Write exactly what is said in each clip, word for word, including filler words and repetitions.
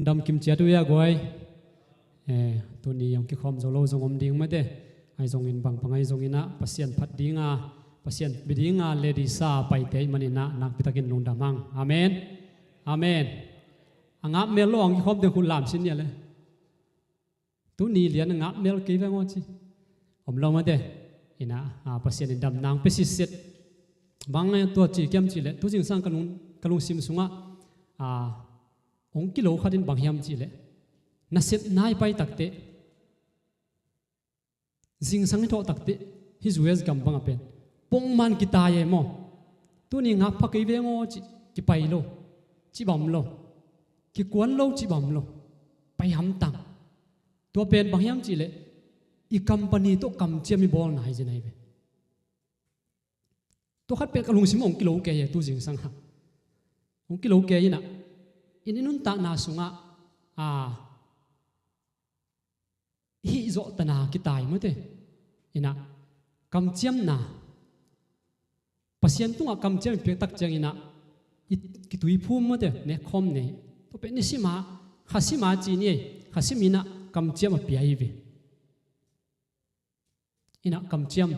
Dam kim ciat uh hia guai. Eh, tuni hong kikhawm zo lo zong om ding mate. Ahi zongin bangpang ahi zongin ah Pasian phat dinga, Pasian bia dinga ledisa paite ahih manin ah nakpi takin lungdam hang. Amen. Amen. A ngap mel lo hong kikhawm ding khut lam sin nia le. Tuni lian a ngap mel kei veng aw ci. Om lo mate. Ina, ah, Pasian in damna hong pia sitset. Bang ngai tua ci kiam ci le. Tu zingsang ka lung, ka lungsim sungah, ah, hong kilo khat in bang hiam ci le. Nasep nai pai takte. Zingsang i thawh takte. Hi U S gam bang a pen. Pongman kitai e maw. Tuni ngap pha kei veng aw ci. Kipai lo. Ci bam lo. Kikuan lo ci bam lo. Pai hamtang. Tua pen bang hiam ci le. I company tawh kamciam i bawlna hi zen ahi ve. Tua khat pen ka lungsim hong kilo kei e tu zingsang ha. Hong kilo kei ina. In i nuntakna sungah, ah, hih zawhtana kitai mate. Ina, kamciamna. Pasian tungah kamciam i piak tak ciang ina. I kituiphum mate, nekkhawm nei. Tua pen nisima, khasima ci ni ei. Khasim ina, kamciam a pia hi ve. Ina kamciam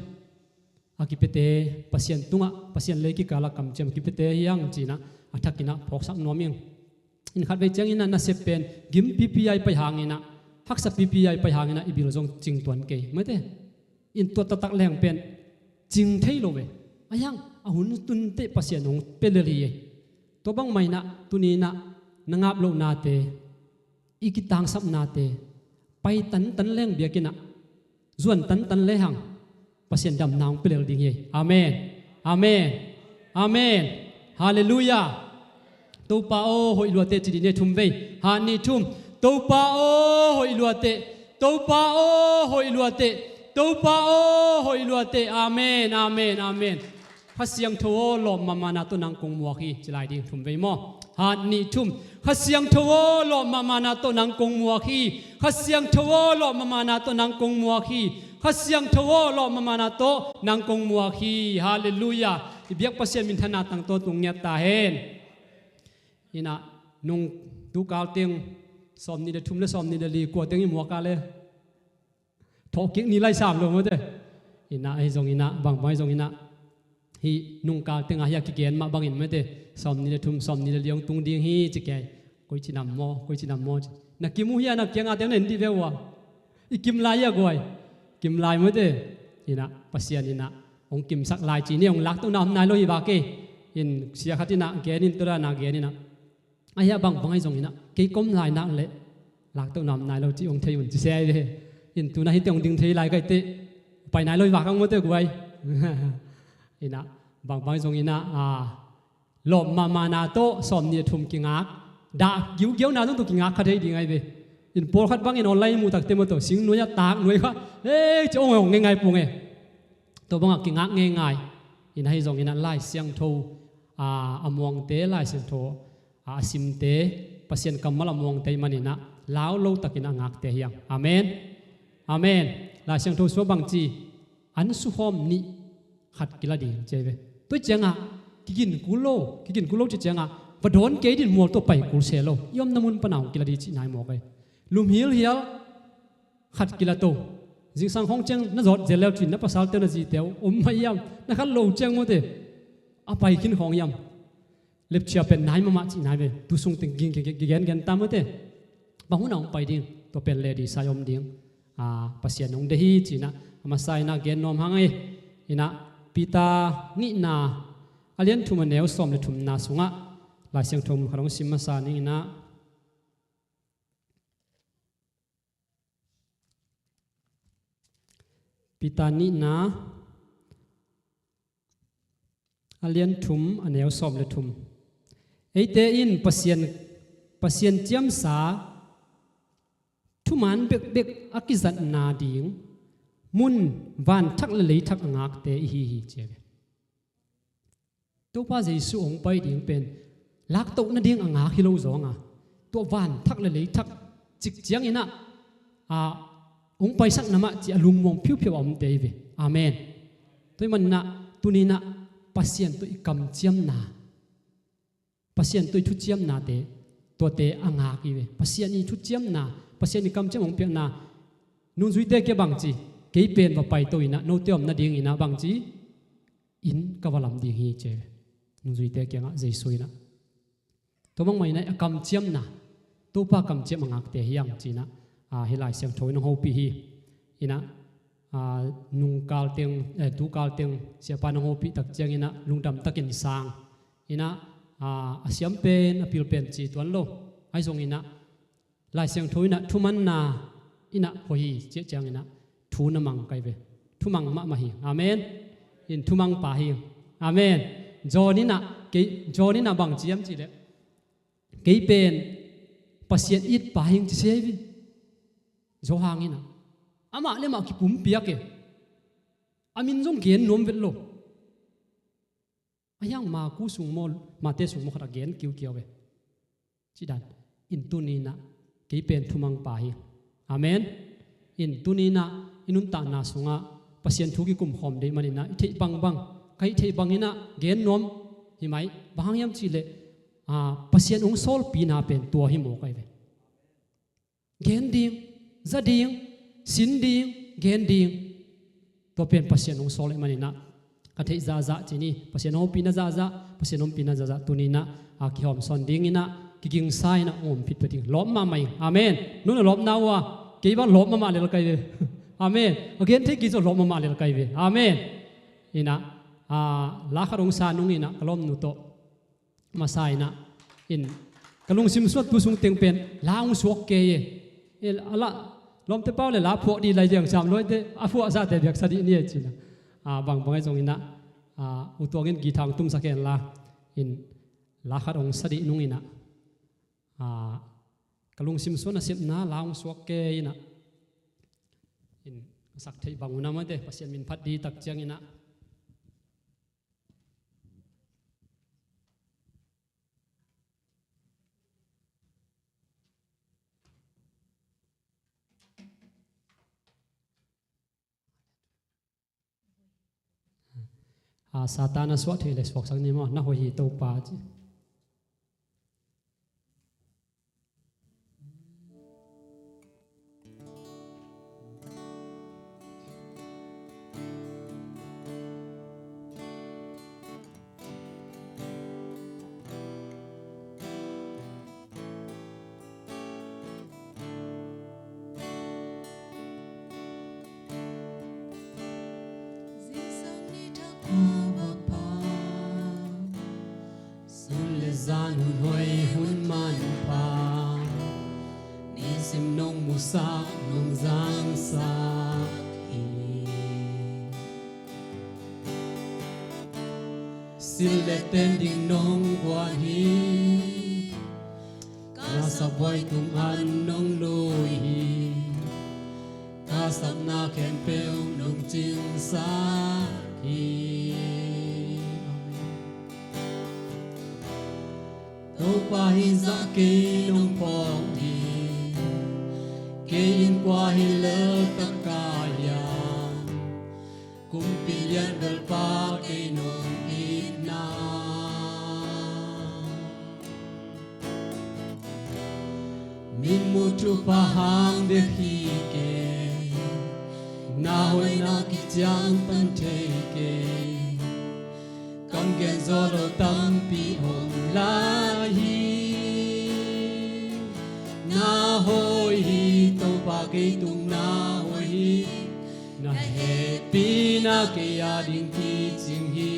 a kipiate, Pasian tungah, Pasian lei kikala kamciam a kipiate hi hang ci ina, a thak ina phawksak nuam ing. In khatvei ciang ina nasep pen, gim pipi ai pai hang ina, haksa pipi ai pai hang ina, i bil zong cing tuan kei. Mate, in tua taktak leng pen, cing thei lo ve. A hiang, a hun tunte Pasian hong pia lel hi ei. Tua bang mah ina, tuni ina, na ngap lohnate, i kitangsapnate, pai tantan leng biakinn ah, zuan tantan lehang, Pasian damna hong pia lel ding hi. Amen. Amen. Amen. Halleluiah. Topa aw hoih luate ci dih ni thum vei. Hat nih thum. Topa aw hoih luate. Topa aw hoih luate. Topa aw hoih luate. Amen. Amen. Amen. Kha Siangtho aw, lawp mahmahna tawh nang kong muak hi, ci lai ding thum vei maw? Hat nih thum. Kha Siangtho aw, lawp mahmahna tawh nang kong muak hi. Kha Siangtho aw, lawp mahmahna tawh nang kong muak hi. Kha Siangtho aw, lawp mahmahna tawh nang kong muak hi. Halleluiah. I biak Pasian minthanna tang tawh tung ngiat ta hen. Ina, nung tukal teng sawm nih le thum le sawm nih le li kua teng i muak a le. Thawhkik ni lai sam lo mate. Ina, ahi zong ina, bangbang ahi zong ina. Hih nungkal tengah hih a kigen mah bangin mate. Sawm nih le thum, sawm nih le li hong tung ding hi ci kei. Koi ci nam maw, koi ci nam maw ci. Na kim uh hia, na kianga teng na en dih ve uh a. I kim lai hia guai. Kim lai mate. Ina, Pasian ina. Hong kimsak lai ci ni hong laktohna om nai lo hi vak ei. In sia khat ina, gen in tua dana gen ina. Ahi a bangbang ahi zong ina, kei kom lai nak le, laktohna om nai lo ci hong thei un ci se ahi ve. In tuna hite hong ding thei lai kaite, pai nai lo hi vak hang mate guai. Ina, bangbang ahi zong ina, ah, lawp mahmahna tawh sawm nih a thum kingak, dah giugiauna zong tawh kingak kha thei ding ahi ve. In pawlkhat bangin online muh takte maw tawh, sing nuai a tak nuai kha, eh, ci hong hong ngeingai pung e. Tua bangah kingak ngeingai. Ina ahi zong ina Lai Siangtho, ah, a muangte, Lai Siangtho a simte, Pasian kammal a muangte ahih manin ah lau lo takin a ngakte hi hang. Amen. Amen. Lai Siangtho sua bangci, an sukhawm nih khat kila ding ci ahi ve. Tua ciangah kigin kul lo, kigin kul lo ci ciangah va dawn kei din mual tua pai kul se lo. I omna mun pana hong kila ding cih nai mawk ahi. Lum hilhial khat kila to. Zingsang khawng ciang na zawt zel leu cin na pasalte na zite uh om mah hiam? Na khat lo ciang mawte a pai khin khawng hiam? Lepcia pen nai mahmah cih nai ve. Tu sung teng ging, ging, ging, gen, gen ta mawte. Bang hun a hong pai ding, tua pen le disa i om ding. Ah, Pasian hong deih hi cih na, a masa ina gen nuam hang ei. Ina, Peter nihna, a lian thum a neu sawm le thumna sungah Lai Siangtho mun khat hong sim masa ning ina. Peter nihna, a lian thum, a neu sawm le thum. Eite in Pasian, Pasian ciamsa thuman bekbek a kizatna ding mun van thak le lei thak a ngakte ihi hi ci a ve. Topa Jesu hong pai ding pen laktoh nading a ngak hi lo zawnga, tua van thak le lei thak cik ciangin ah, ah, hong paisak na mah ci a lungmuang phiuphio a omte hi ve. Amen. Tua ahih manin ah tuni-in ah Pasian tawh i kamciamna, Pasian tawh i thuciamnate tuate a ngak hi ve. Pasian i thuciamna, Pasian i kamciam hong piakna, nungzuite kia bangci, kei pen va paito inah, note om nading inah bangci, inn ka va lam ding hi ci ve. Nungzuite kiangah Jesu inah. Tua bangmah inah a kamciamna, Topa kamciam a ngakte hi ang cinah, a, hih Lai Siangtho in hong hopih hi. Inah, a, nungkal teng, eh, tukal teng, siapa in hong hopih tak ciang inah, lungdam takin sang. Inah, a, a siam pen, a pil pen ci tuan lo. Ahi zong inah, Lai Siangtho inah thumanna inah hoih hi ciah ciang inah thu na mang kai ve. Thumang mahmah hi. Amen. In thumang pa hi. Amen. John inah, kei, John inah bang ciam cih leh, kei pen Pasian it pa hi ci se hi ve. Johan inah. Amah le amah kipumpiak e. A min zong gen nuam vet lo. A hiang Maku sung maw, Mate sung maw khat a gen kiukiau ve. Cidan, in tuni inah, kei pen thumang pa hi. Amen. In tuni inah, i nuntakna sungah, Pasian thu kikum khawm dei man inah, i theih bangbang, ka hih theih bang inah, gen nuam, hi mai, bang hang hiam cih leh, a, Pasian hong sawlpina pen tua hi maw kai ve. Gen ding, za ding, sin ding, gen ding. Tua pen Pasian hong sawl ahih man inah, ka theih zahzah ci ni, Pasian hong ompihna zahzah, Pasian hong ompihna zahzah tuni inah, a, kihawmsawn ding inah, kigingsa inah hong om phitphet ding. Lawp mahmah ing. Amen. Nuna lawpna uh a, kei bang lawp mahmah lel kai ve. Amen. A gen thei kei zong lawp mahmah lel kai ve. Amen. Inah, a, la khat hong sa nung inah, ka lawmnu tawh masa inah, in, ka lungsim suah tu sung teng pen la hong suak kei e. In, a la, lawmte pau le la phuah dih lai ziang sam luaite, a phuah zahte biaksa dih ni e cinah. A, bangbang ahi zong inah, a, U Tuang in guitar hong tumsak hen la, in, la khat hong sa dih nung inah, a, ka lungsim suah nasepna la hong suak kei inah. In, sak theih bang uh na mate, Pasian min phat dih tak ciang inah. A, Satan a suah theih le suaksak ni maw, na hoih hi Topa ci. Zingsang ni thak a va pha, sun le zan hun hoih hun manpha, nisim nong musak nong zangsak hi. Sil le ten ding nong guan hi. Ka sapbuai tung an nong lui hi. Ka sapna khempeuh nong cinsak hi. Amen. Topa hi zah kei nong pawng hi. Kei in kua hi lel tak ka hiam. Kumpi lianbelpa kei nong itna. Min muh thupha hang bek hi kei. Na hoihna kician pan thei kei. Kam gen zaw lo tampi om lai hi. Na hoih hi Topa kei tung na hoih hi. Na hehpihna kei a ding kicing hi.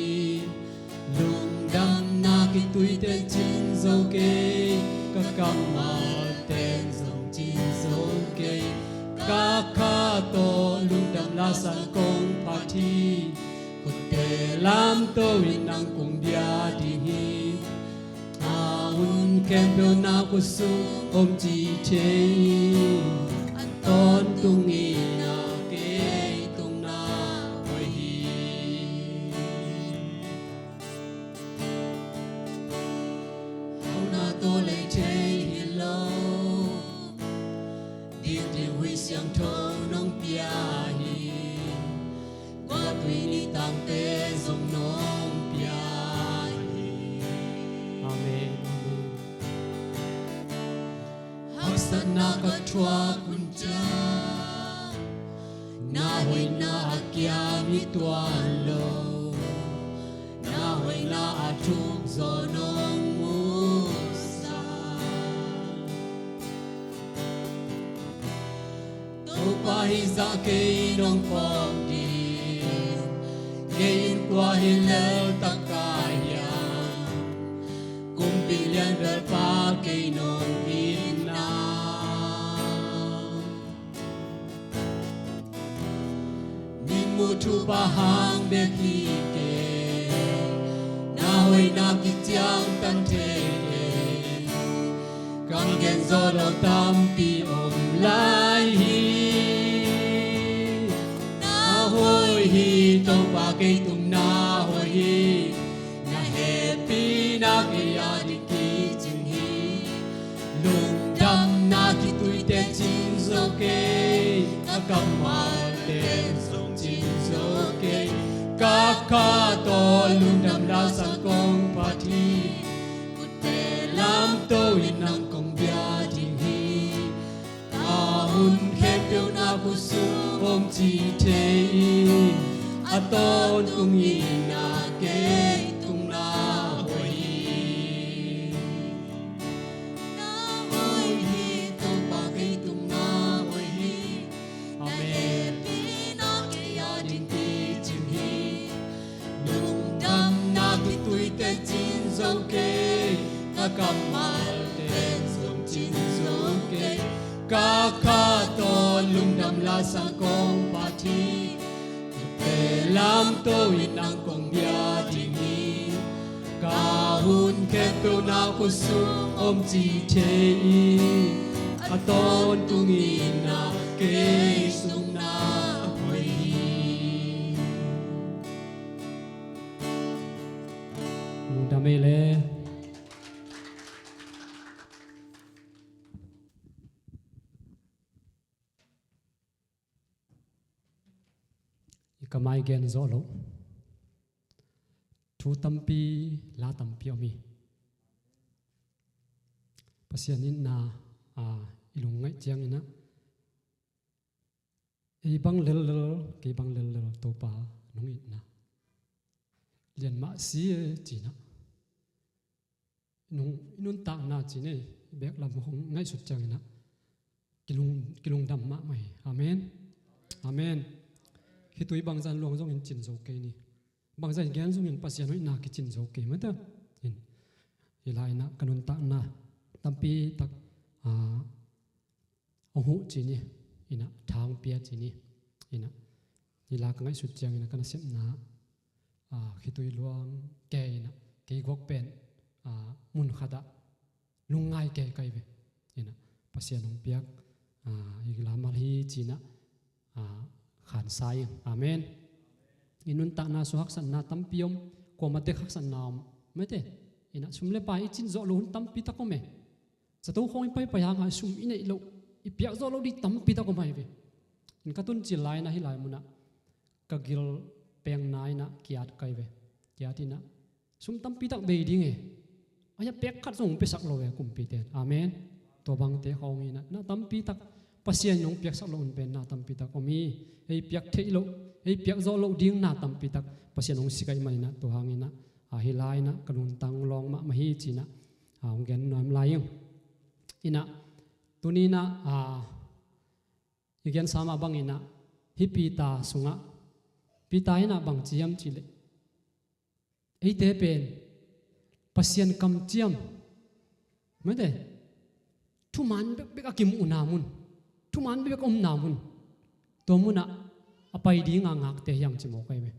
Lungdamna kituite cin zo kei. Ka kammalte zong cin zo kei. Ka kha tawh lungdam lasan kong phat hi. Khutte lamto in nang kong bia ding hi. A hun khempeuh na khutsung om ci thei. A tawntung in a kei tung na hoih hi. Hauhna tawh lei thei hi lo. Dingding huih siangtho nong pia hi. Gualtui ni tangte zong nong pia hi. Amen. Amen. Na ka thuak hun ciang na hoihna a kiam hi tuan lo, na hoihna a thuk zaw nong musak. Topa hi zah kei nong phawk ding, kei in kua hi lel taka hiam, kumpi lianbelpa kei nong itna. Min muh thupha hang bek hi kei, na hoihna kiciangtan thei kei. Ka gen zawh lo tampi om lai hi. Na hoih hi, Topa kei tung na hoih hi. Na hehpihna kei a ding kicing hi. Lungdamna kituite cin zo kei, ka kammalte zong cin zo kei. Ka kha tawh lungdam lasang kong phat hi. Kutte lamto in nang kong bia ding hi. Ka hun khempeuh na khutsung om ci thei in, a tawntung in na kei tung na hoih hi. Na hoih hi, Topa kei tung na hoih hi. Na hehpihna kei a ding kicing hi. Lungdamna kituite cin zo kei, ka kammalte zong cin zo kei. Ka kha tawh lungdam lasang kong phat hi. Kutte lamto in nang kong bia ding hi. Ka hun khempeuh na khutsung om ci thei in, a tawntung in na kei tung na hoih hi. Lungdam ei le. I ka mai gen zawh loh. Thu tampi, la tampi om hi. Pasian itna, a, i lungngaih ciangin ah, ei bang lellel, kei bang lellel, Topa nong itna lian mah si e, ci-in ah. Nung, i nuntakna ci-in ei, i bek lam hong ngaihsut ciangin ah, kilung, kilungdam mahmah hi. Amen. Amen. Hih tui bangzah in luang zongin cin zo kei ni. Bangzah in gen zongin Pasian hoihna kicin zo kei mah ta. In, hih lai-in ah ka nuntakna tampi tak, a, hong huh ci ni, in ah, thang pia ci ni, in ah, hih la ka ngaihsut ciangin ah ka nasepna, a, khitui luang kei in ah, kei guak pen, a, mun khat ah lungngai kei kai ve, in ah, Pasian hong piak, a, hih la mal hi ci-in ah, a, khansa ing. Amen. I nuntakna sung haksatna tampi om, kuamah tek haksatna om, mate, in ah, sum le pai i cin zawh loh hun tampi tak om e. Zato khawng i paipai hang a sum i neih loh, i piak zawh loh ding tampi tak om ahi ve. In ka tun cil lai-in ah hih lai munah ka gil pengna in ah ki-at kai ve. Ki-at in ah sum tampi tak bei ding e. A, a pek khat zong hong piasak lo e kumpite in. Amen. Tua bangte khawng in ah na tampi tak Pasian in hong piaksak loh hun pen na tampi tak om hi. Ei piak theih loh, ei piak zawh loh ding na tampi tak Pasian hong sikaih man in ah tua hang in ah, a, hih lai-in ah ka nuntakna lawng mahmah hi ci-in ah, a, hong gen nuam lai ing. In ah, tuni-in ah, a, i gensa mah bangin ah, hih Peter sungah, Peter in ah bang ci hiam cih leh, eite pen Pasian kamciam, mate, thuman bekbek a kimuhna mun, thuman bekbek a omna mun, tua munah a pai dinga ngakte hi hang ci mawk ahi ve.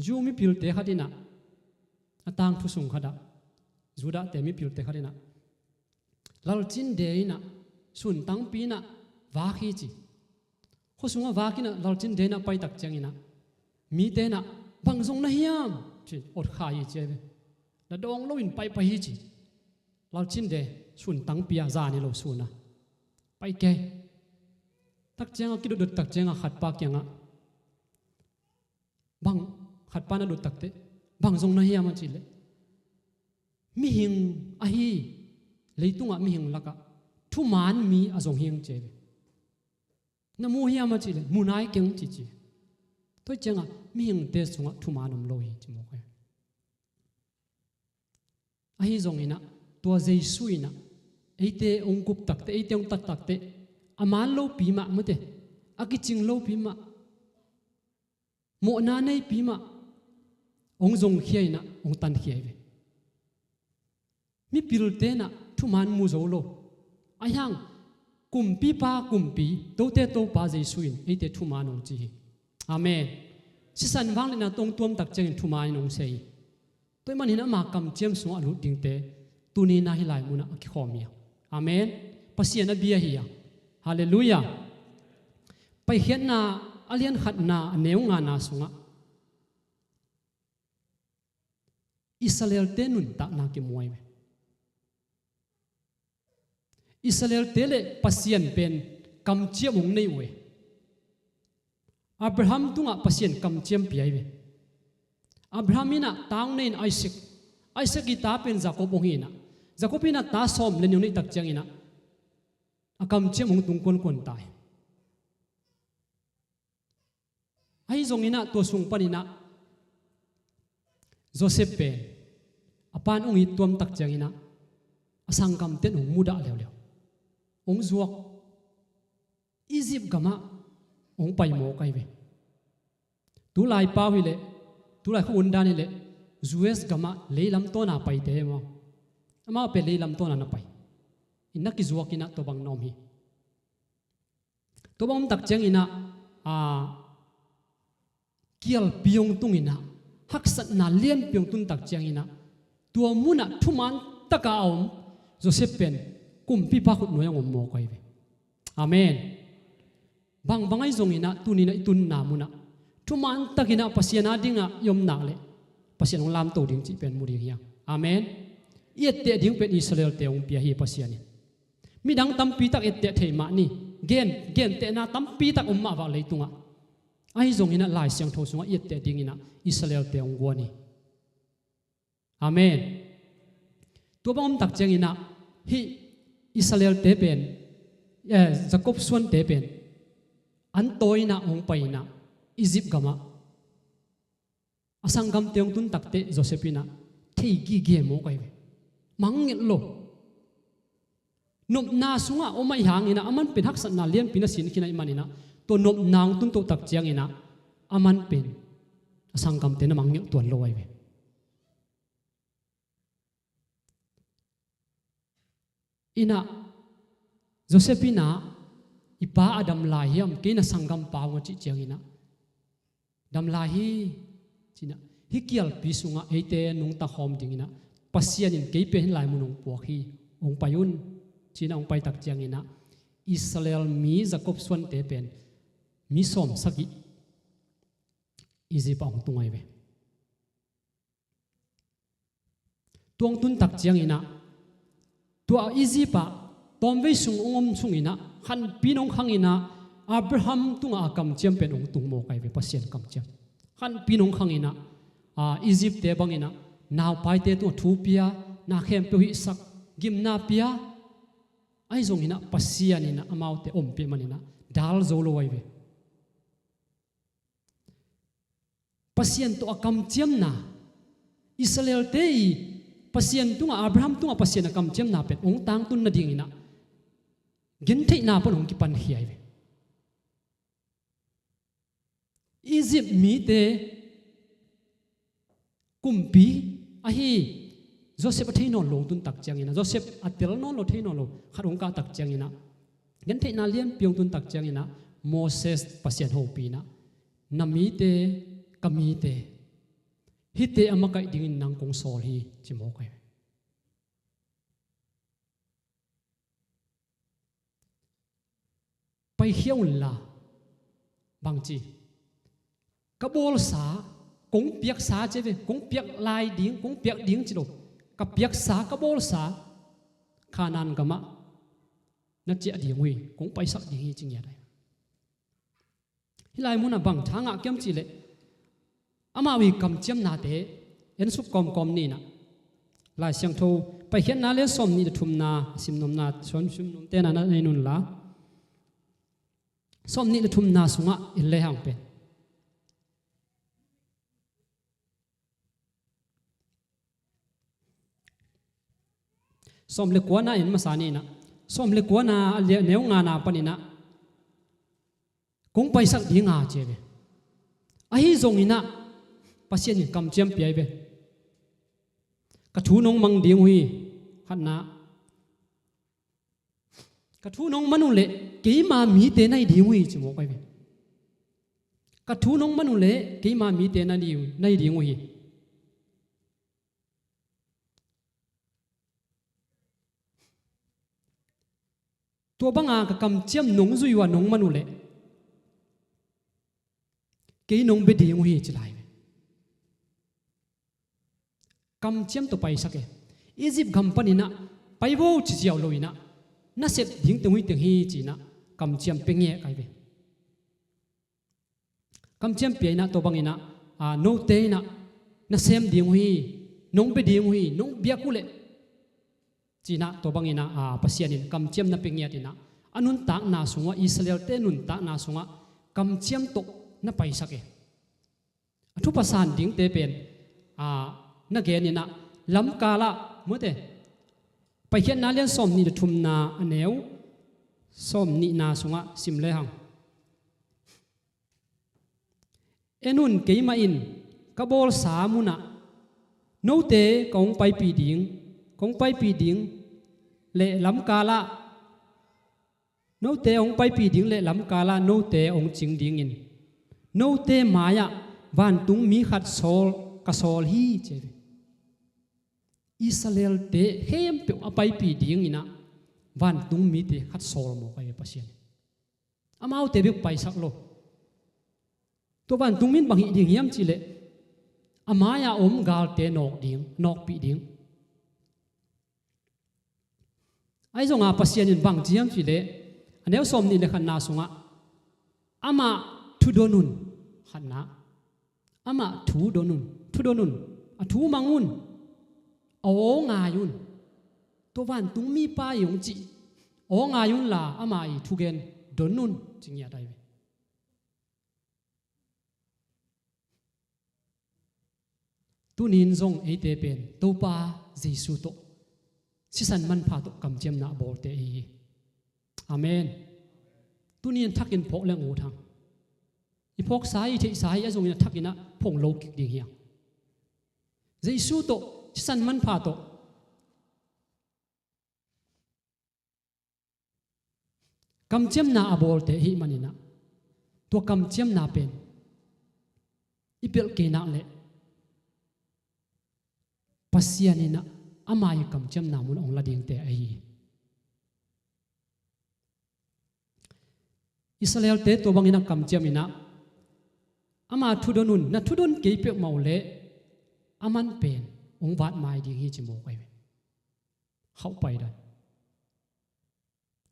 Jew mipilte khat in ah, a tangthu sung khat ah, Judahte mipilte khat in ah, lalcinde in ah, sun tangpi in ah vak hi ci. Khua sungah vak in ah, lalcinde in ah pai tak ciangin ah, mite in ah, "Bang zong na hiam?" ci-in awt kha hi ci ahi ve. Na dawng loin paipai hi ci. Lalcinde, sun tangpi ah, zan hi lo sun ah pai kei. Tak ciangah, kidotdot tak ciangah khatpa kiangah, bang, khatpa na dot takteh, "Bang zong na hiam?" a cih leh, "Mihing ahi, leitungah mihing lakah thuman mi a zong hi ing ci hi ve. Na mu hiam a cih leh mu nai keng ci ci. Tua hi ciangah mihingte sungah thuman om lo hi ci mawk hi. Ahi zonginah tua Jesu inah eite hong kup takteh, eite hong tat takteh, a man lopi mah mate, a kicing lopi mah, mawhna neipi mah hong zongkhia inah hong tankhia hi ve. Mipilte inah thuman mu zo lo. Ahi hang kumpipa kumpi, tote Topa Jesu in eite thuman hong ci hi. Amen. Sisan vangliatna tawh hong tuam tak ciangin thuman in hong sei hi. Tua ahih manin ama kamciam sungah a lut dingte tuni-in ah hih lai munah a kikhawm hi a. Amen. Pasian a bia hi a. Halleluiah. Paikhiatna a lian khatna a neu ngana sungah Israelte nuntakna kimu hi ve. Israelte le Pasian pen kamciam hong nei uh hi. Abraham tungah Pasian kamciam pia hi ve. Abraham inah ta hong nei in Isaac, Isaac i ta pen Jacob hong hi inah, Jacob inah ta sawm le nih hong neih tak cianginah a kamciam hong tung kuankuan ta hi. Ahi zonginah tua sung paninah Joseph pen a pa'n hong it tuam tak cianginah a sanggamte'n hong mudah leuleu, hong zuak, Egypt gamah hong pai mawk ahi ve. Tulai pau hileh, tulai khua un dan hileh U S gamah leilam tawna paite hi maw. Amau pen leilam tawna na pai. Inah kizuak inah tua bang na om hi. Tua bang om tak cianginah, a, kialpi hong tunginah, haksatna lianpi hong tun tak cianginah, tua munah thuman taka a om Joseph pen kumpipa khutnuai hong om mawk ahi ve. Amen. Bangbang ahi zonginah tuninah i tunna munah thuman takinah Pasian a dingah i om nak leh Pasian hong lamto ding cih pen mu ding hi a. Amen. I etteh ding pen Israelte hong pia hi Pasian in. Midang tampi tak etteh thei mah ni. Gen, gentehna tampi tak om mah vak leitungah. Ahi zonginah Lai Siangtho sungah i etteh dinginah Israelte hong guan hi. Amen. Tua bang om tak cianginah hih Israelte pen, eh, Jacob suante pen an tawi inah hong pai inah Egypt gamah a sanggamte hong tun takteh Joseph inah thei gige mawk ahi ve. Mangngilh lo. Nopna sungah om ahih hanginah aman pen haksatna lianpi na sin khin ahih maninah tua nopna hong tun toh tak cianginah aman pen a sanggamte na mangngilh tuan lo ahi ve. Inah Joseph inah i pa a dam lai hiam, kei na sanggampa hong a cih cianginah dam lai hi. Cinah hih kialpi sungah eite nungta khawm dinginah Pasian in kei pen hih lai mun hong puak hi, hong pai un. Cinah hong pai tak cianginah Israel mi Jacob suante pen mi sawmsagih Egypt ah hong tung ahi ve. Tua hong tun tak cianginah tua Egypt ah tawmvei sung hong om sunginah khanpi in hong khanginah Abraham tungah a kamciam pen hong tung mawk ahi ve, Pasian kamciam. Khanpi in hong khanginah, a, Egypt-te banginah naupaite tungah thu pia, na khempeuh hihsak, gimna pia. Ahi zonginah Pasian inah amaute ompih maninah dal zo lo ahi ve. Pasian tawh a kamciamna, Israelte i Pasian tungah, Abraham tungah Pasian a kamciamna pen hong tangtun nadinginah gentheihna pan hong kipankhia hi ve. Egypt mite kumpi ahi Joseph a thei nawn lo hong tun tak cianginah, Joseph a tel nawn lo, thei nawn lo khat hong kah tak cianginah gentheihna lianpi hong tun tak cianginah Moses Pasian hopih inah, na mite, ka mite, hihte a makaih dingin nang kong sawl hi, ci mawk ahi. Paikhia unla, bangci, ka bawlsa, kong piaksa ci ve, kong piak lai ding, kong piak ding ci lo, ka piaksa, ka bawlsa Kanaan gamah na ciah ding uh hi, kong paisak ding hi, ci ngiat ahi. Hih lai munah bang tha ngah kiam cihleh amau i kamciamnate ensuk kawmkawm ninah Lai Siangtho Paikhiatna lian sawm nih le thumna, a simnopna, sawm simnopte na na nei nunla. Sawm nih le thumna sungah en lehang pen sawm le kuana en masa ni inah, sawm le kuana a liah neu ngana paninah kong paisak dinga ci a ve. Ahi zonginah Pasian in kamciam pia hi ve. Ka thu nong mang ding uh hi, khatna. Ka thu nong man uh leh keima mite na hi ding uh hi ci mawk ahi ve. Ka thu nong man uh leh keima mite na hi ding uh hi. Tua banga ka kamciam nong zui uh a nong man uh leh kei nong bia ding uh hi ci lai ve. Kamciam tawh paisak e. Egypt gam paninah pai vo ci ziau lo inah na sep ding teng uh hi teng hi ci inah kamciam pia ngek ahi ve. Kamciam pia inah tua banginah a, note inah na sem ding uh hi, nong bia ding uh hi, nong biak uh leh ci inah tua banginah a, Pasian in kamciam na pia ngiat inah a nuntakna sungah, Israelte nuntakna sungah kamciam tawh na paisak e. A thupha san dingte pen a, na gen inah lamkalah mawte, Paikhiatna lian sawm nih le thumna a neu sawm nihna sungah sim lehang. En un, keimah in ka bawlsa munah note ka hong paipih ding, ka hong paipih ding le lamkalah note hong paipih ding le lamkalah note hong cing dingin note mai-ah vantung mi khat sawl, ka sawl hi ci a ve. Israelte khempeuh a paipih dinginah vantung mite khat sawl mawk ahi ve Pasian. Amaute bek paisak lo. Tua vantung mi in bang hih ding hiam cihleh a mai-a om galte nawk ding, nawkpih ding. Ahi zonga Pasian in bang ci hiam cihleh a neu sawm nih le khatna sungah amah thu don un, khatna. Amah thu don un, thu don un, a thu mang un, a aw ngai un. Tua vantung mipa i hong cih aw ngai unla ama i thugen don un ci ngiat ahi ve. Tunin zong eite pen Topa Jesu tawh sisan manpha tawh kamciamna a bawlte ahi hi. Amen. Tunin thakin phawk leng ut hang. I phawksa hi, i theihsa hi, a zongin a thakinah phawng lo kik ding hiang. Jesu tawh sisan manpha tawh kamciamna a bawlte ahih maninah tua kamciamna pen i pelh kei nak leh Pasian inah ama i kamciamna mun a hong la dingte ahi hi. Israelte tua bangin a kamciam inah ama thu don un, na thu don kei peuhmah uh leh a man pen hong vat mai ding hi ci mawk ahi ve. Khauh pai dan.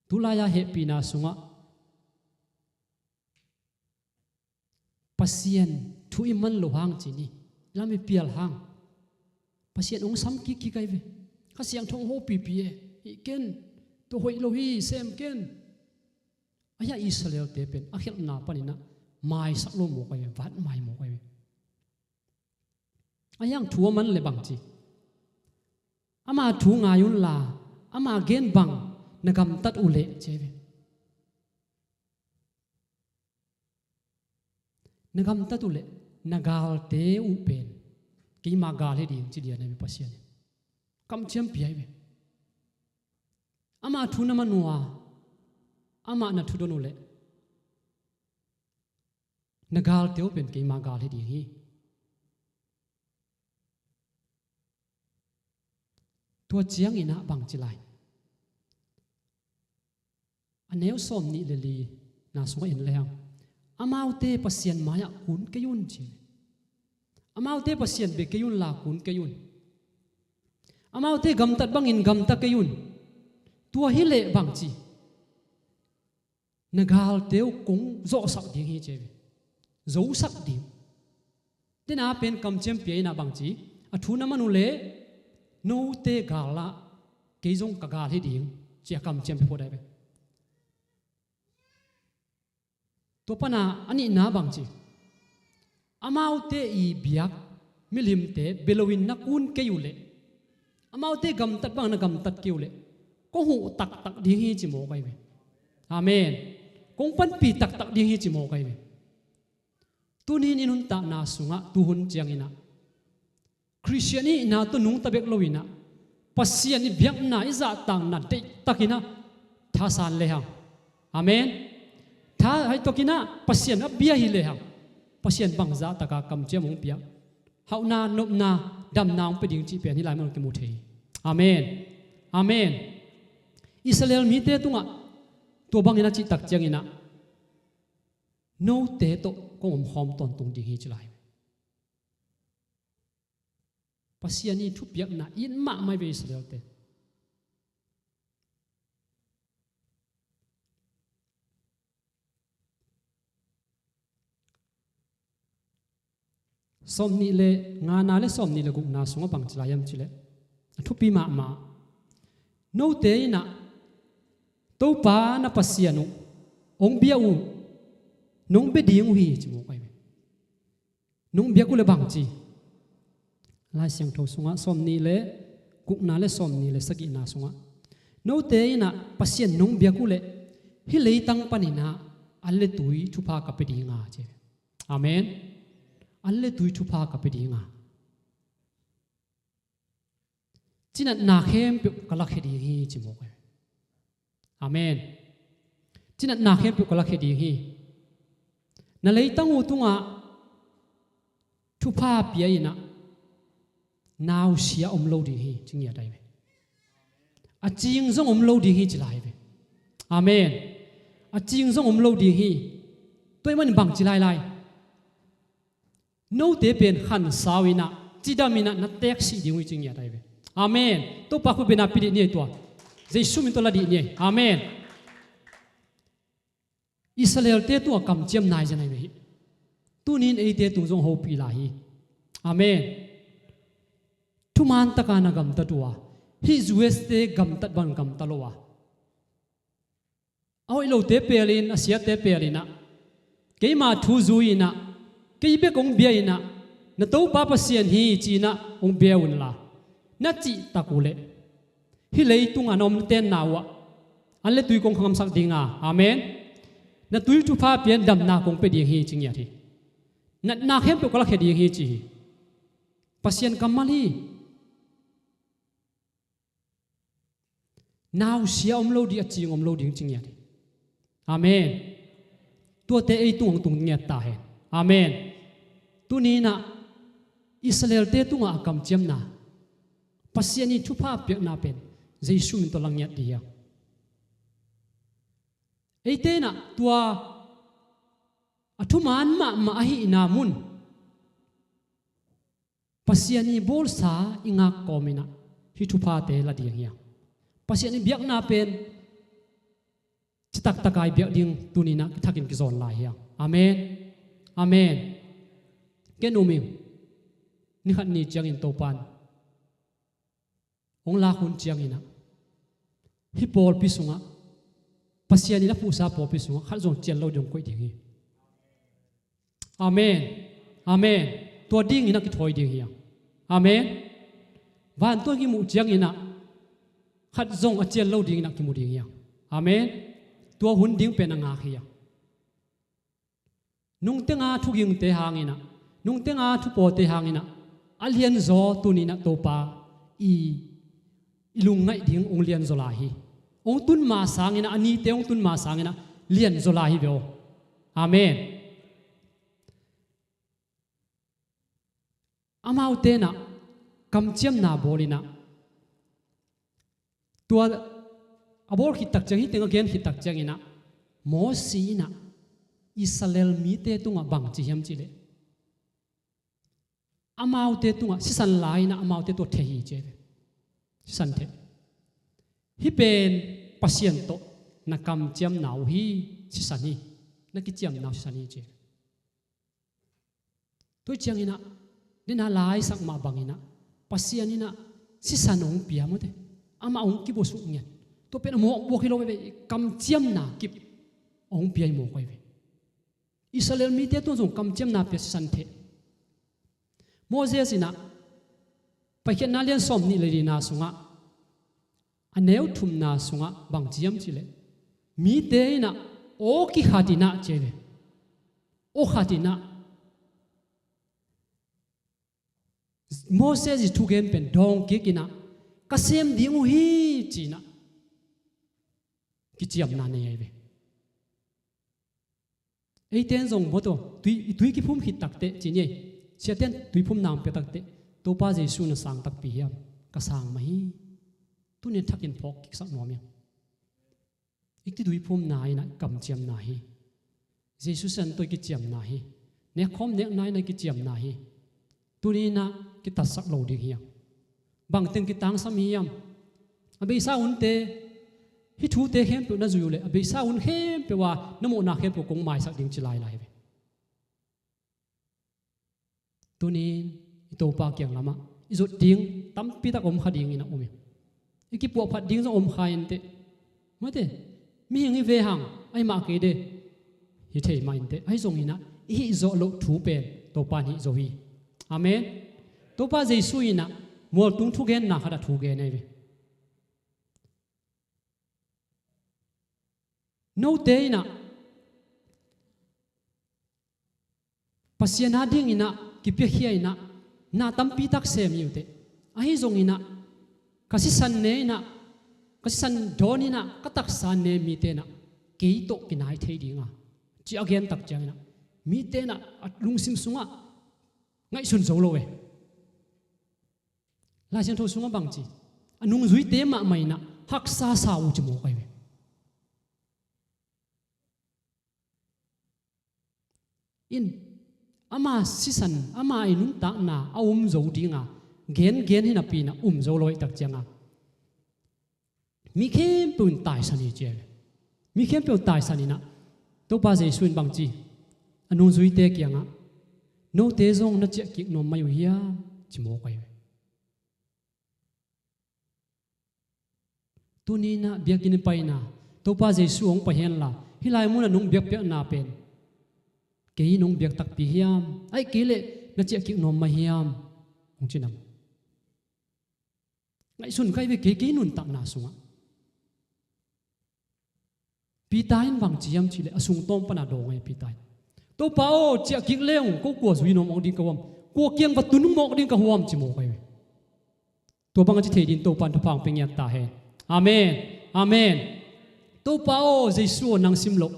Tulai-a hehpihna sungah Pasian thu i man loh hang ci ni, lam i pial hang Pasian hong sam kikkik ahi ve. Kha Siangtho hong hopihpih e, hih ken, tua hoih lo hi, sem ken. Ahi a Israelte pen a khialhna paninah maisak lo mawk ahi ve, vat mai mawk ahi ve. Ahi hang thu a man le bang ci, ama thu ngai unla ama gen bang na gamtat uh leh ci ahi ve. Na gamtat uh leh na galte uh pen keima gal hi ding ci lian ahi ve Pasian in. Kamciam pia ahi ve. Ama thu na man uh a, amah na thu don uh leh na galte uh pen keima gal hi ding hi. Tua cianginah bang ci lai? A neu sawm nih le li na sungah en lehang, amaute Pasian mai-ah kun kei un ci. Amaute Pasian bia kei unla kun kei un. Amaute gamtat bangin gamta kei un. Tua hileh bang ci? Na galte uh kong zawhsak ding hi ci ve. Zosak ding. Tena pen kamciam pia inah bang ci? A thu na man uh leh note gal ah kei zong ka gal hi ding, ci-a kamciam pia phot ahi ve. Tua pana a nihna bang ci, amaute i biak milimte bia loin na kun kei uh leh, amaute gamtat bang na gamtat kei uh leh, kong huh taktak ding hi ci mawk ahi ve. Amen. Kong panpih taktak ding hi ci mawk ahi ve. Tuni-in i nuntakna sungah tuhun cianginah Khristian ihna tawh nungta bek loinah Pasian i biakna i zahtakna deihtakinah thasan lehang. Amen. Tha haitawkinah Pasian a bia hi lehang, Pasian bang zahtaka kamciam hong piak, hauhna, nopna, damna hong pia ding cih pen hih lai mun kimu thei hi. Amen. Amen. Israel mite tungah tua bangin a cihtak cianginah note tawh kong omkhawm tawntung ding hi ci lai. Pasian i thupiakna it mahmah ve Israelte. Sawmnih le ngana le sawmnih le gukna sungah bang ci lai hiam cileh, a thupi mahmah. Note inah Topa na Pasian uh hong bia uh, nong bia ding uh hi ci mawk ahi ve. Nong biak uh le bang ci? Lai Siangtho sungah sawmnih le gukna le sawmnih le sagihna sungah, note inah Pasian nong biak uh leh hih leitang paninah an le tui thupha ka pia dinga ci. Amen. An le tui thupha ka pia dinga, cinatna khempeuh ka lakhia ding hi ci mawk ahi. Amen. Cinatna khempeuh ka lakhia ding hi. Na leitang uh tungah thupha pia inah nausia om lo ding hi ci ngiat ahi ve. A cing zong om lo ding hi ci lai ve. Amen. A cing zong om lo ding hi. Tua ahih manin bang ci lailai? Note pen khansau inah, cidam inah na teeksih ding uh hi ci ngiat ahi ve. Amen. Topa khut bengna pia dih ni ei tua. Jesu min tawh la dih ni ei. Amen. Israelte tungah kamciam nai zen ahi ve hih. Tuni-in eite tung zong hopih lai hi. Amen. Thuman taka na gamtat uh a, hih U S te gamtat bang gamta lo a, a hoih lote pelin, a siate pelinah, keima thu zui inah, kei bek hong bia inah, na Topa Pasian hi ci-inah hong bia unla, na cihtak uh leh, hih leitungah na om na tenna uhah an le tui kong khangamsak dinga, amen, na tui thupha pian damna kong pia ding hi ci ngiat hi. Natna khempeuh ka lakhia ding hi ci hi. Pasian kammal hi. Nausia om lo ding, a cing om lo ding ci ngiat hi. Amen. Tuate ei tung hong tung ngiat ta hen. Amen. Tuni inah Israelte tungah a kamciamna, Pasian i thupha piakna pen Jesu min tawh la ngiat dih hi. Eite inah tua a thuman mahmah ahihna mun Pasian i bawlsa i ngak kawm inah hih thuphate la ding hi hang. Pasian i biakna pen citak taka i biak ding tuni inah thakin kizawn lai hi hang. Amen. Amen. Ken um ing. Ni khat ni ciangin Topan hong lak hun cianginah hih pawlpi sungah, Pasian in a phuhsa pawlpi sungah khat zong cian lo ding hong koih ding hi. Amen. Amen. Tua dingin a kithawi ding hi hang. Amen. Vantung kimuh cianginah khat zong a cian lo dingin a kimu ding hi hang. Amen. Tua hun ding pen a ngak hi hang. Nungtenga thugingte hanginah, nungtenga thupawte hanginah a lianzaw tuninah Topa i, i lungngaih ding hong lianzaw lai hi. Hong tun ma sanginah, a nite hong tun ma sanginah lianzaw lai hi ve aw. Amen. Amaute inah kamciamna bawl inah, tua a bawl khittak ciang, hih teng a gen khittak cianginah Mosi inah Israel mite tungah bang ci hiam cihleh, amaute tungah sisan lai inah amaute tungah theh hi ci hi ve. Sisan theh. Hih pen Pasian tawh na kamciamna uh hi. Sisan hi. Na kiciamna uh sisan hi ci hi ve. Tua cianginah, nena laisak mah banginah Pasian inah sisan hong pia mawte. Amah hong kibusuk ngiat. Tua pen a mawkbuak hi lo veve, kamciamna kip hong pia hi mawk ahi ve. Israel mite tungah zong kamciamna pia sisan theh. Moses in ah Paikhiatna lian sawmnih le lina sungah, a neu thumna sungah bang ci hiam cih leh, mite in ah aw kikhat in ah ci ahi ve. Aw khat in ah Moses' thugen pen dawng kik in ah, ka sem ding uh hi ci in ah kiciamna nei ahi ve. Eite in zong mawtaw, tui, i tui kiphum khit takteh ci ni ei. Siate in tuiphumna hong pia takteh, Topa Jesu na sang takpi hiam? Ka sang mah hi. Tuni in thakin phawk kiksak nuam hiam? I tuiphumna in ah kamciamna hi. Jesu sisan tawh i kiciamna hi. Nekkhawm nekna in ah i kiciamna hi. Tuni in ah kitatsak lo ding hiam? Bangteng kitangsam hiam? A beisa hunte, hih thute khempeuh na zui uh leh, a beisa hun khempeuh a na mawhna khempeuh kong maisak ding ci lailai hi ve. Tuni in i Topa kiang lamah i zot ding tampi tak om kha dingin a om hi. I kipuahphat ding zong om kha inteh. Mate, mihing hi ve hang, ahi mah kei de, hi thei mah inteh. Ahi zongin ah i hih zawh loh thu pen Topa in hih zo hi. Amen. Topa Jesu in ah mualtung thugenna khat a thugen ahi ve. Note in ah Pasian a dingin ah kipiakhia in ah na tampi tak sem hi uh teh. Ahi zongin ah ka sisan ne in ah, ka sisan dawn in ah, ka taksa ne mite in ah kei tawh kinai thei ding a, ci a gen tak ciangin ah mite in ah a lungsim sungah ngaihsun zo lo e. Lai Siangtho sungah bang ci? A nungzuite mahmah in ah haksa sa uh ci mawk ahi ve. In, ama sisan, ama i nuntakna a um zo ding a, gengen hi napi in ah um zo lo ahih tak ciang a, mi khempeuh in taisan hi ci ahi ve. Mi khempeuh taisan in ah Topa Jesu in bang ci? A nungzuite kiangah, note zong na ciah kik nuam mai uh hiam? Ci mawk ahi ve. Tuni in ah biakinn paina, Topa Jesu hong pai hen la, hih lai munah nong biakpiakna pen kei nong biak takpi hiam? Ahih kei leh na ciah kik nuam mai hiam? Hong ci nam? Ngaihsun kha hi ve, kei, kei nuntakna sungah. Peter in bang ci hiam cih leh a sungtawng pana dawng ahi Peter in. Topa aw, ciah kik leng kua kua zui nuam mawk ding ka huam? Kua kiang va tun mawk ding ka huam? Ci mawk ahi ve. Tua bang a ci thei dingin Topa in thupha hong pia ngiat ta hen. Amen. Amen. Topa aw, Jesu aw, nang sim loh.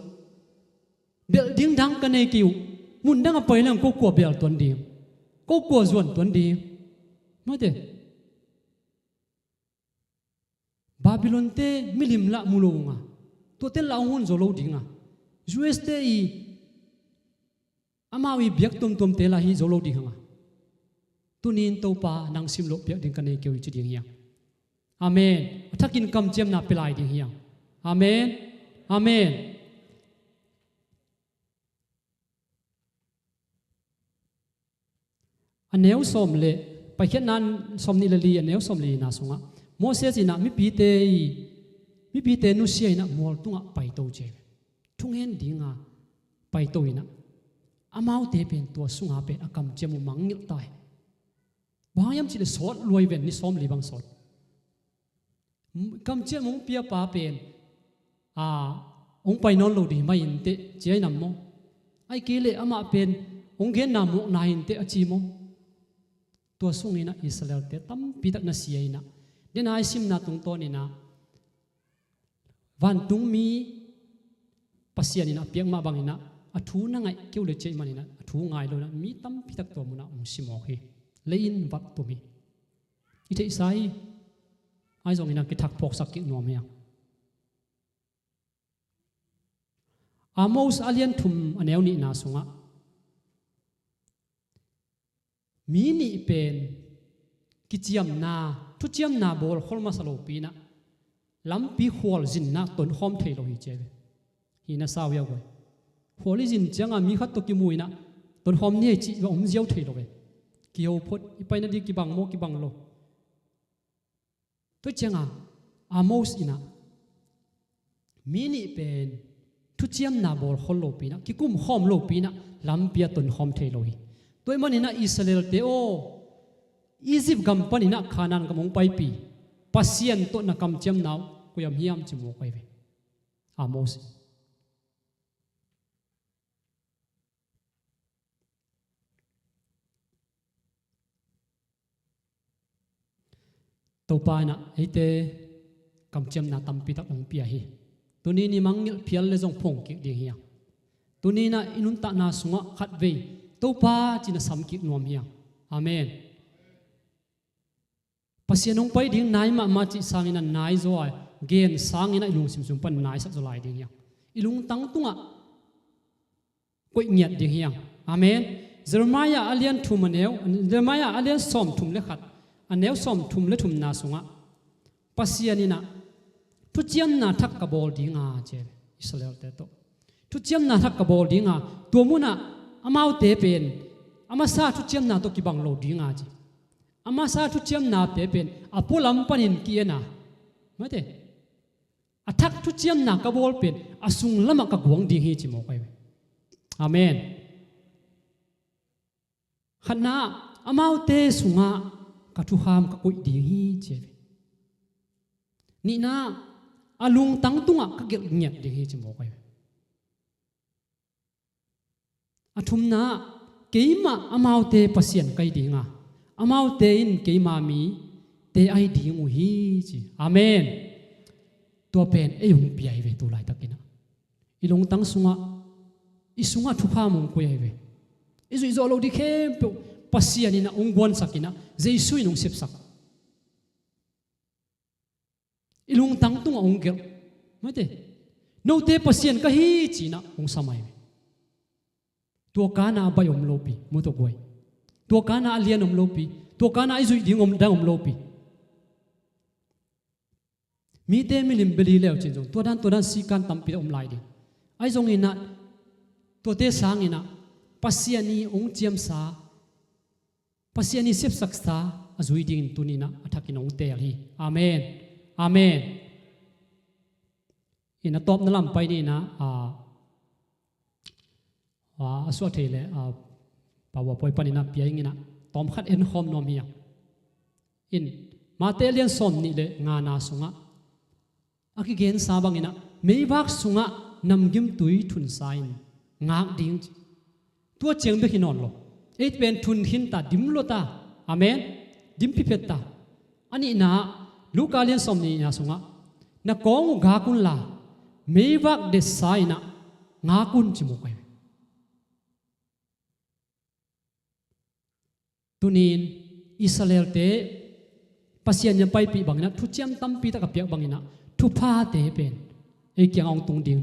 Belh ding dang ka nei kei uh. Mun dang a pai leng kua kua belh tuan ding? Kua kua zuan tuan ding? Mate. Babylon-te milim lah mu lo ung a, tuate lah hong hun zo lo ding a, U S-te i amau i biak tuamtuamte lah hi zo lo ding hang a. Tuni in Topa nang sim loh piak ding ka nei kei uh hi ci ding hi hang. Amen. A thakin kamciamna pia lai ding hi hang. Amen. Amen. A neu sawm le, Paikhiatna sawmnih le li, a neu sawm le lina sungah Moses in ah mipite i, mipite nusia in ah mual tungah paito ci hi ve. Thungen dinga paito in ah amaute pen tua sunga pen a kamciam uh mangngilh ta hi. Bang hang hiam cih leh sawt lua hi ven, ni sawmli bang sawt. Kamciam hong piapa pen, a, hong pai nawn lo ding mah hi inteh ci ahi nam maw? Ahih kei leh amah pen hong genna mawkna hi inteh a ci maw? Tua sungin ah Israel-te tampi tak na si ahi in ah, den a i simna tungtawn in ah, vantungmi Pasian in ah a piak mah bangin ah, a thu na ngaih kei uh le cih manin ah, a thu ngai lo in ah mi tampi tak tua munah hong si mawk hi. Lei-in vat tum hi. I theihsa hi. Ahi zongin ah kithak phawksak kik nuam hi hang. Amos a lian thum a neu nihna sungah mi nih pen kiciamna, thuciamna bawl khol masa lopi in ah lampi khualzinna tonkhawm thei lo hi ci hi ve. Hi na sau hi a guai. Khual i zin ciangah mi khat tawh kimu in ah tonkhawm ni ei cih va om ziau thei lo ve. Kiho phot, i paina ding kibang maw, kibang lo. Tua ciangah Amos in ah mi nih pen thuciamna bawl khol lopi in ah, kikum khawm lopi in ah, lampi ah ton khawm thei lo hi. Tua ahih manin ah Israelte aw, Egypt gam panin ah Kanaan gam hong paipi Pasian tawh na kamciamna uh koi-ah hiam ci mawk ahi ve. Amos. Topa in ah eite kamciamna tampi tak hong pia hi. Tuni ni mangngilh phial le zong phawng kik ding hi hang. Tuni in ah i nuntakna sungah khatvei Topa ci-in na sam kik nuam hi hang. Amen. Pasian hong pai ding nai mahmah cih sangin ah nai zaw a, gen sangin ah i lungsim sung pan naisak zaw lai ding hi hang. I lungtang tungah koih ngiat ding hi hang. Amen. Jeremiah a lian thum a neu, Jeremiah a lian sawm thum le khat, a neu sawm thum le thumna sungah Pasian in ah thuciamna thak ka bawl ding a ci, Israelte tawh thuciamna thak ka bawl ding a, tua munah amaute pen a masa thuciamna tawh kibang lo ding a ci. A masa thuciamnate pen a pualam panin ki-en a, mate, a thak thuciamna ka bawl pen a sunglamah ka guang ding hi ci mawk ahi ve. Amen. Khatna ah amaute sungah ka thukham ka koih ding hi ci ahi ve. Nihna ah a lungtang tungah ka gelh ngiat ding hi ci mawk ahi ve. A thumna ah keimah amaute Pasian ka hi ding a, amaute in keima mite ahi ding uh hi ci. Amen. Tua pen ei hong pia hi ve tu laitakin ah. I lungtang sungah, i sungah thukham hong koih ahi ve. I zuih zawh loh ding khempeuh Pasian in ah hong guansak in ah, Jesu in hong sepsak. I lungtang tungah hong gelh. Mate, note Pasian ka hi ci-in ah hong sam ahi ve. Tua kana a baih om lopi, mu tawh guai. Tua kana a lian om lopi, tua kana a i zuih ding om, dang om lopi. Mite milim beli leu cin zong tua dan, tua dan sikan tampi om lai ding. Ahi zongin ah tuate sangin ah Pasian i hong ciamsa, Pasian i sepsaksa a zui dingin tuni-in ah a thakin hong teel hi. Amen. Amen. In a tawpna lam pai ni-in ah, a, a, a suah thei le, a, Pawuapuai panin ah pia ing in ah tawm khat en khawm nuam hi a. In Mate lian sawm nih le ngana sungah a kigensa bangin ah meivak sungah namgimtui thunsa in ngak ding ci. Tua ciang bek hi nawn lo. Ei pen thun khin ta, dim lo ta. Amen. Dim phiphet ta. A nihna ah Luka lian sawm nihna sungah na kawng uh gak unla meivak detsa in ah ngak un ci mawk ahi. Tuni-in Israelte Pasian in a paipih bangin ah, thuciam tampi tak a piak bangin ah, thuphate pen ei kiangah hong tung ding.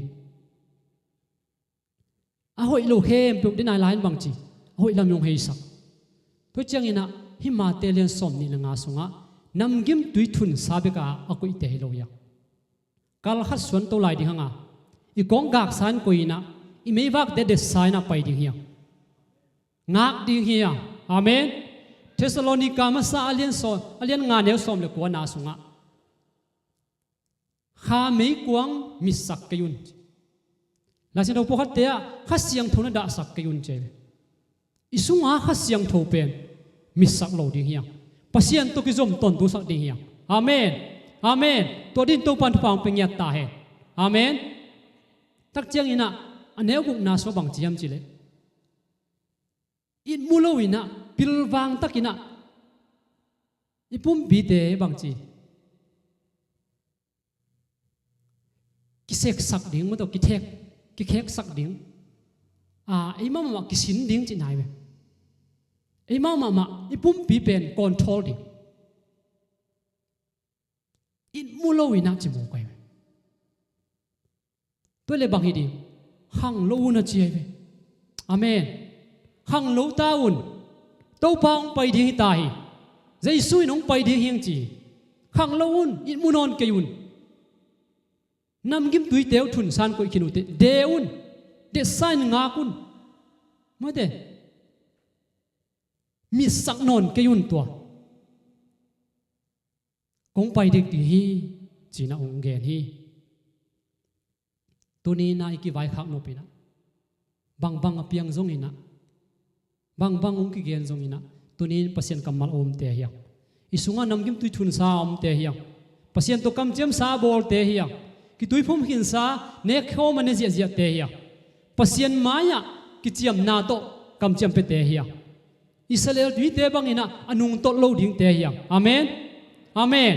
A hoih lo khempeuh ding nai lai-in bangci, a hoih lam in hong heisak. Tua ciangin ah hih Mate lian sawm nih le nga sungah namgimtui thunsa bek a a koihte hi lo hi a. Kal khat suanto lai ding hang a, i kawng gaksa in koih in ah, i meivakte detsa in ah pai ding hi a. Ngak ding hi a. Amen. Thessalonika masa a lian sawm, a lian nga neu sawm le kuana sungah kha meikuang mitsak kei un. Lai Siangtho pawlkhatte ah Kha Siangtho na dahsak kei un ci. I sunga Kha Siangtho pen mitsak lo ding hi a. Pasian tawh kizom tawntung sak ding hi a. Amen. Amen. Tua dingin Topa'n thupha hong pia ngiat ta hen. Amen. Tak ciangin ah a neu gukna sungah bang ci hiam cih leh, it mu lo-in ah, pilvang takin ah i pumpite bangci kiseksak ding, maw, tawh kithek, kikheksak ding. A, eimah mahmah kisin ding cihna hi ve. Eimah mahmah i pumpi pen control ding. It mu lo-in ah ci mawk ahi ve. Tua leh bang hi ding? Khang lo un a ci ahi ve. Amen. Khang lo ta un. Topa hong pai ding hi ta hi. Jesu in hong pai ding hi hang ci hi. Khang lo un. It mu nawn kei un. Namgimtuite uh thunsa in koih khin uh teh, de un. Detsa in ngak un. Mate. Mitsak nawn kei un tua. Kong pai dek ding hi. ci-in ah hong gen hi. Tuni-in ah i kivaikhak nop in ah, bangbang a piang zongin ah, bangbang hong kigen zongin ah, tuni-in Pasian kammal a omte hi hang. I sungah namgimtui thunsa a omte hi hang. Pasian tawh kamciamsa a bawlte hi hang. Kituiphum khinsa, nekkhawm a ne ziahziahte hi hang. Pasian mai-ah kiciamna tawh kamciam piate hi hang. Israel mite bangin ah a nungtolh lo dingte hi hang. Amen. Amen.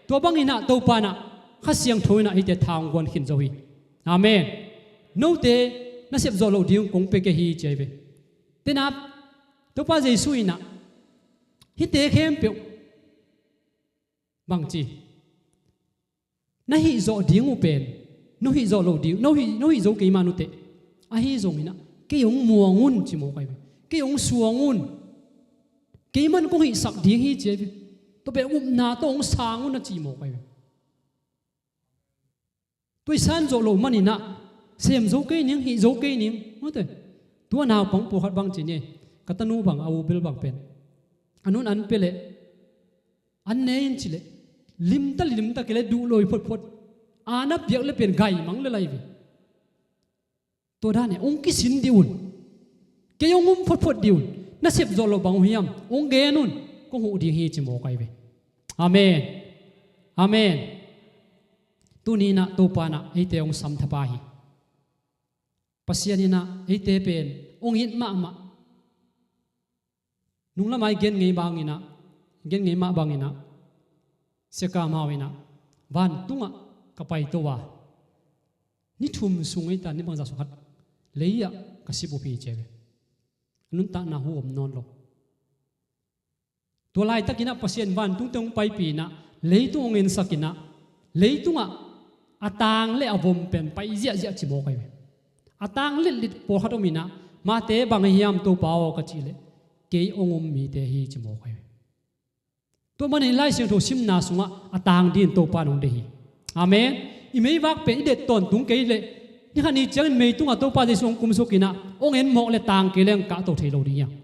Tua bangin ah Topa in ah Kha Siangtho in ah hihte tha hong guan khin zo hi. Amen. Note na sep zawh loh ding kong pia kei hi ci ahi ve. Tenap Topa Jesu in ah hihte khempeuh bangci na hih zawh ding uh pen, no hih zawh loh ding, no hih, no hih zo kei mah nuteh. Ahi zongin ah kei hong muang un ci mawk ahi ve. Kei hong suang un. Kei man kong hihsak ding hi ci ahi ve. Tua pen upna tawh hong sang un a ci mawk ahi ve. Tua i san zawh loh manin ah sem zo kei ning, hih zo kei ning. Mawte. Tua naupang pawlkhat bang ci ni. Ka tanu bang, a u bil bang pen a nun an pia leh an ne in ci leh limta limta kei leh duh lo hi photphot. A na piak leh pen gaimang lel ahi ve. Tua dan e, hong kisin dih un. Kei hong um photphot dih un. Na sep zawh loh bang uh hiam, hong gen un. Kong huh ding hi ci mawk ahi ve. Amen. Amen. Tuni-in ah Topa in ah eite hong sam thapa hi. Pasian in ah eite pen hong it mahmah. Nunglam ah i gen ngei bangin ah, gen ngei mah bangin ah, Sia Kam Hau in ah, vantungah ka paito a, ni thum sung ei ta, ni bangzah sung khat lei-ah ka sip uh hi ci ahi ve. A nuntakna huh om nawn lo. Tua laitakin ah Pasian vantungte hong paipih in ah, leitung hong ensak in ah, leitungah a tang le a vom pen pai ziahziah ci mawk ahi ve. A tang litlit pawlkhat om in ah, mate bang ahi hiam Topa aw ka cih leh, kei hong um mite hi ci mawk ahi ve. Tua manin Lai Siangtho simna sungah a tang dingin Topa in hong deih hi. Amen. I meivak pen i det tawntung kei leh, ni khat ni ciangin meitungah Topa Jesu hong kumsuk in ah, hong en mawk leh tang kei leh hong kahto thei lo ding hi hang.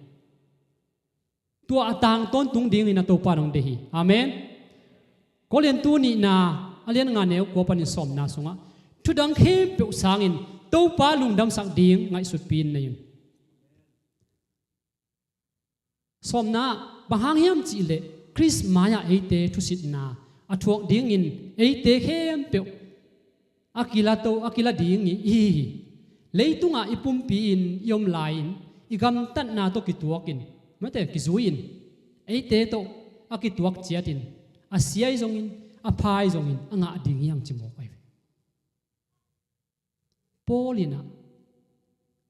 Tua a tang tawntung dingin ah Topa in hong deih hi. Amen. Korintu nihna a lian nga neu kua panin sawmna sungah, thudang khempeuh sangin Topa lungdamsak ding ngaihsutpi-in nei un. Sawmna, bang hang hiam cih leh Khrist mai-ah eite thusitna a thuak dingin eite khempeuh a kila to, a kila ding i hi hi. Leitungah i pumpi-in i om lai-in i gamtatna tawh kituakin, mate, kizui-in, eite tawh a kituak ciatin, a sia hi zongin, a pha hi zongin a ngah ding hi hang ci mawk ahi ve. Paul in ah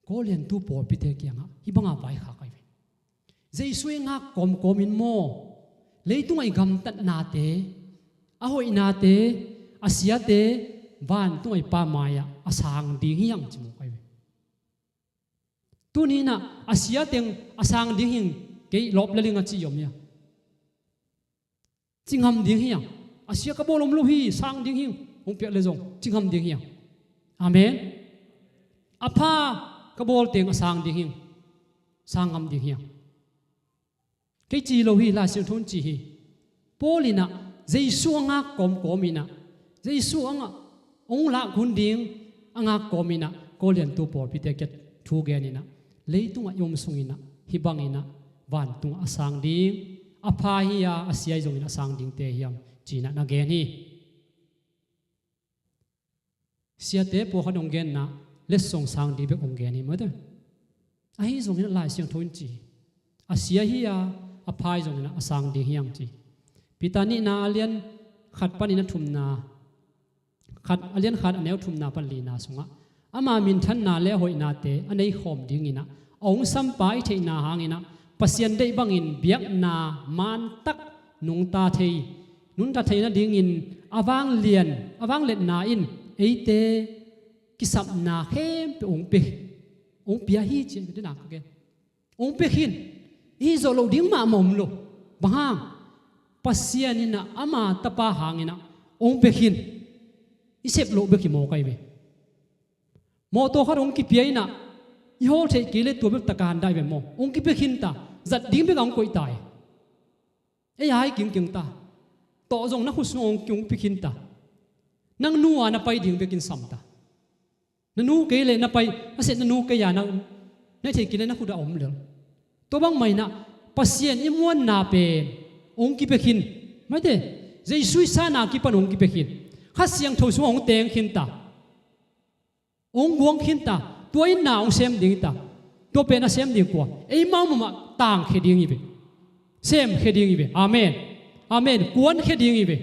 Korintu pawlpite kiangah hih banga vaikhak ahi ve. Jesu i ngak kawmkawm in maw, leitungah i gamtatnate, a hoihnate, a siate, vantungah i Pa mai-ah a sang ding hi hang ci mawk ahi ve. Tuni-in ah a sia teng a sang ding hi ing, kei lawp lel ing a ci om hia? Ci ngam ding hi hang. A sia ka bawl om lo hi, sang ding hi ing, hong piak leh zong ci ngam ding hi hang. Amen. A pha ka bawl teng a sang ding hi ing, sang ngam ding hi hang. Kei ci lo hi, Lai Siangtho in ci hi. Paul in ah Jesu a ngak kawmkawm in ah, Jesu a ngak, hong lak hun ding a ngak kawm in ah, Korintu pawlpite kiang thu gen in ah, leitungah i om sungin ah hih bangin ah vantungah a sang ding, a pha hi-a a sia hi zongin a sang dingte hiam ci-in ah na gen hi. Siate pawlkhat hong genna letsong sang ding bek hong gen hi, mate. Ahi zongin ah Lai Siangtho in ci hi. A sia hi-a, a pha hi zongin ah a sang ding hi hang ci. Peter nihna a lian khat panin a thumna, khat, a lian khat a neu thumna pan lina sungah, ama minthanna le a hoihnate a neikhawm dingin ah a hong sampa i theihna hangin ah, Pasian deih bangin biakna mantak nungta thei, nungta theih nadingin a vanglian, a vangliatna in eite kisapna khempeuh hong pia, hong pia hi ci-in ka gen. Hong pia khin. I hih zawh loh ding mahmah om lo. Bang hang? Pasian in ah ama Tapa hangin ah hong pia khin. I sep loh bek hi mawk ahi ve. Mawtaw khat hong kipia in ah, i hawl theih kei leh tua bek taka han dah hi ve maw. Hong kipia khin ta. Zat ding bek a hong koih ta hi. Ei a hi kingking ta. Tawh zong na khut sung hong kihong pia khin ta. Nang nu a na pai ding bekin sam ta. Na nu kei le na pai, a set na nu kei a na, na thei kile na khut a om lel. Tua bang mah inah Pasian i muanna pen hong kipia khin. Maite, Jesu i sahna kipan hong kipia khin. Kha Siangtho sungah hong teng khin ta. Hong guang khin ta. Tua in na hong sem ding ta. Tua pen a sem ding kua? Eimau mahmah tangkhia ding hi ve. Semkhia ding hi ve. Amen. Amen. Kuankhia ding hi ve.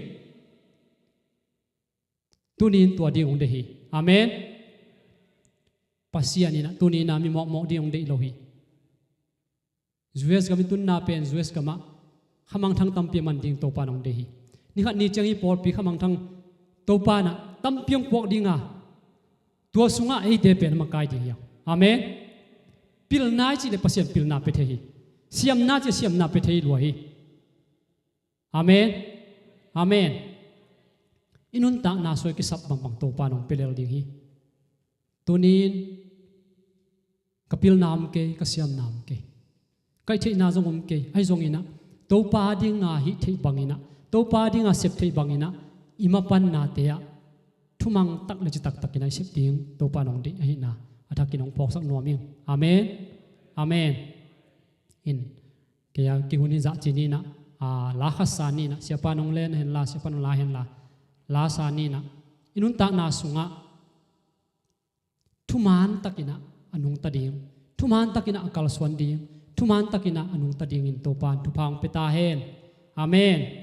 Tuni in tua ding hong deih hi. Amen. Pasian inah tuni inah mi mawkmawk ding hong deih lo hi. U S gam i tunna pen U S gamah khamangthang tampi a man ding Topa in hong deih hi. Nikhat ni ciang i pawlpi khamangthang Topa inah tampi hong puak dinga, tua sungah eite pen a makai ding hi. Amen. Pilna i cih le Pasian pilna pia thei hi. Siamna cih siamna pia thei lua hi. Amen. Amen. I nuntakna sung kisap bangbang Topa in hong pia lel ding hi. Tuni in ka pilna om kei, ka siamna om kei, ka hih theihna zong om kei. Ahi zongin ah Topa dinga hih theih bangin ah, Topa dinga sep theih bangin ah i mapannate ah thumang tak le citak takin ah i sep ding Topa in hong deih ahihna a thakin hong phawksak nuam ing. Amen. Amen. In, kei a kihun hi zah ci ni inah, a, la khat sa ni inah, siapa in hong len henla, siapa in hong la henla, la sa ni inah, i nuntakna sungah thuman takin ah a nungta ding, thuman takin ah a kalsuan ding, thuman takin ah a nungta dingin Topa in thupha hong pia ta hen. Amen.